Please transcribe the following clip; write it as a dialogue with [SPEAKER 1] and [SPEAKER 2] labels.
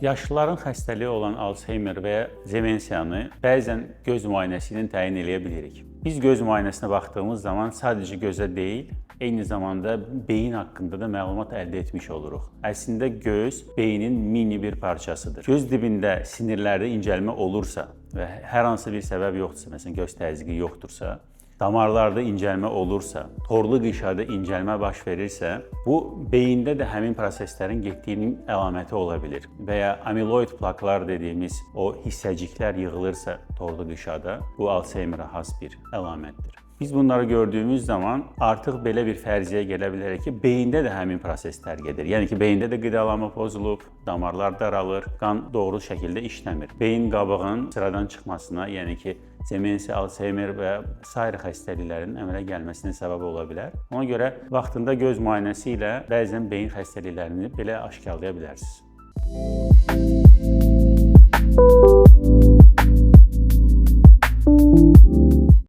[SPEAKER 1] Yaşlıların xəstəliyi olan Alzheimer və ya demensiyanı bəzən göz müayinəsi ilə təyin eləyə bilirik. Biz göz müayinəsinə baxdığımız zaman sadəcə gözə deyil, eyni zamanda beyin haqqında da məlumat əldə etmiş oluruq. Əslində göz beynin mini bir parçasıdır. Göz dibində sinirlərdə incəlmə olursa və hər hansı bir səbəb yoxdursa, məsələn göz təzyiqi yoxdursa, damarlarda incəlmə olursa, torlu qişada incəlmə baş verirsə, bu beyində də həmin proseslərin getdiyinin əlaməti ola bilər. Və ya amiloid plaklar dediyimiz o hissəciklər yığılırsa torlu qişada, bu Alzheimerə xas bir əlamətdir. Biz bunları gördüyümüz zaman artıq belə bir fərziyyəyə gələ bilərik ki, beyində də həmin proseslər gedir. Yəni ki, beyində də qidalanma pozulub, damarlar daralır, qan doğru şəkildə işləmir. Beyin qabığının sıradan çıxmasına, yəni ki, demensiya, Alzheimer və sair xəstəliklərin əmələ gəlməsinə səbəb ola bilər. Ona görə vaxtında göz müayinəsi ilə bəzən beyin xəstəliklərini belə aşkarlaya bilərsiniz.